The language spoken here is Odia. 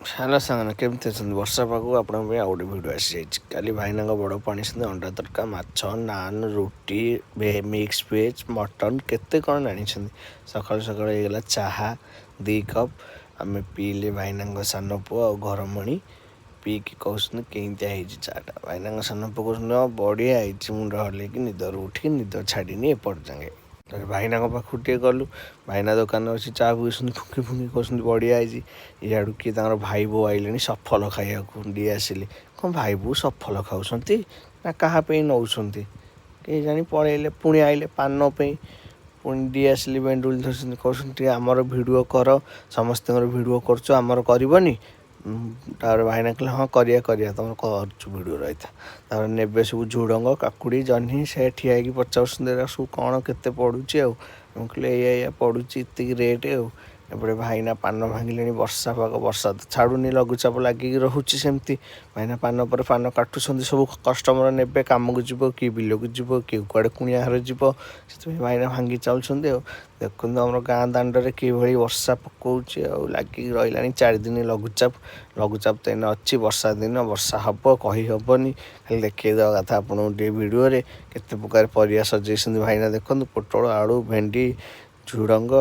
ହ୍ୟାଲୋ ସାଙ୍ଗମାନେ, କେମିତି ଅଛନ୍ତି? ବର୍ଷା ପାଗକୁ ଆପଣଙ୍କ ପାଇଁ ଆଉ ଗୋଟେ ଭିଡ଼ିଓ ଆସିଯାଇଛି। କାଲି ଭାଇନାଙ୍କ ବଡ଼ ପୁଅ ଆଣିଛନ୍ତି ଅଣ୍ଡା ତଡ଼କା, ମାଛ, ନାନ୍, ରୁଟି, ମିକ୍ସ ଭେଜ୍, ମଟନ୍, କେତେ କ'ଣ ଆଣିଛନ୍ତି। ସକାଳୁ ସକାଳୁ ହେଇଗଲା ଚାହା 2 କପ୍ ଆମେ ପିଇଲେ। ଭାଇନାଙ୍କ ସାନ ପୁଅ ଆଉ ଘରମଣି ପିଇକି କହୁଛନ୍ତି, କେମିତିଆ ହେଇଛି ଚାଟା? ଭାଇନାଙ୍କ ସାନ ପୁଅ କହୁଛନ୍ତି, ହଁ, ବଢ଼ିଆ ହେଇଛି। ମୁଣ୍ଡ ହଲେଇକି ନିଦରୁ ଉଠିକି ନିଦ ଛାଡ଼ିନି ଏପଟ ଯାକେ। ତାପରେ ଭାଇନାଙ୍କ ପାଖକୁ ଟିକେ ଗଲୁ। ଭାଇନା ଦୋକାନରେ ଅଛି, ଚା ପିଉଛନ୍ତି, ଫୁଙ୍କି ଫୁଙ୍କି କହୁଛନ୍ତି, ବଢ଼ିଆ ହେଇଛି। ଇଆଡ଼ୁ କିଏ ତାଙ୍କର ଭାଇ ବୋଉ ଆଇଲେଣି ସଫଲ ଖାଇବାକୁ ଦିଆସିଲି। କ'ଣ ଭାଇ ବୋଉ ସଫଲ ଖାଉଛନ୍ତି ନା କାହା ପାଇଁ ନେଉଛନ୍ତି କେହି ଜାଣି, ପଳେଇଲେ। ପୁଣି ଆଇଲେ ପାନ ପାଇଁ। ପୁଣି ଦିଆସିଲି ବେଣ୍ଡୁଳି ଧରିଛନ୍ତି, କହୁଛନ୍ତି, ଟିକେ ଆମର ଭିଡ଼ିଓ କର, ସମସ୍ତଙ୍କର ଭିଡ଼ିଓ କରୁଛ, ଆମର କରିବନି? ତାପରେ ଭାଇନା କହିଲେ, ହଁ, କରିବା କରିବା, ତମର କରୁଛୁ ଭିଡ଼ିଓ, ରହିଥା। ତାପରେ ନେବେ ସବୁ ଝୁଡ଼ଙ୍ଗ, କାକୁଡ଼ି, ଜହ୍ନି। ସେ ଠିଆ ହେଇକି ପଚାରୁଛନ୍ତି, ଏରା ସବୁ କ'ଣ କେତେ ପଡ଼ୁଛି? ଆଉ ମୁଁ କହିଲି, ଏଇଆ ଏଇଆ ପଡ଼ୁଛି, ଏତିକି ରେଟ୍। ଆଉ ଏପଟେ ଭାଇନା ପାନ ଭାଙ୍ଗିଲେଣି। ବର୍ଷା ପାଗ, ବର୍ଷା ତ ଛାଡ଼ୁନି, ଲଘୁଚାପ ଲାଗିକି ରହୁଛି ସେମିତି। ଭାଇନା ପାନ ପରେ ପାନ କାଟୁଛନ୍ତି। ସବୁ କଷ୍ଟମର ନେବେ, କାମକୁ ଯିବ କିଏ, ବିଲକୁ ଯିବ କିଏ, କୁଆଡ଼େ କୁଣିଆ ଘର ଯିବ, ସେଥିପାଇଁ ଭାଇନା ଭାଙ୍ଗି ଚାଲୁଛନ୍ତି। ଆଉ ଦେଖନ୍ତୁ ଆମର ଗାଁ ଦାଣ୍ଡରେ କିଭଳି ବର୍ଷା ପକଉଛି। ଆଉ ଲାଗିକି ରହିଲାଣି 4 ଦିନ ଲଘୁଚାପ। ଲଘୁଚାପ ତ ଏଇନା ଅଛି, ବର୍ଷା ଦିନ, ବର୍ଷା ହବ କହି ହବନି। ଖାଲି ଦେଖେଇଦେବା କଥା ଆପଣଙ୍କୁ ଟିକେ ଭିଡ଼ିଓରେ କେତେ ପ୍ରକାର ପରିବା ସଜେଇଛନ୍ତି ଭାଇନା। ଦେଖନ୍ତୁ, ପୋଟଳ, ଆଳୁ, ଭେଣ୍ଡି, ଝୁଡ଼ଙ୍ଗ।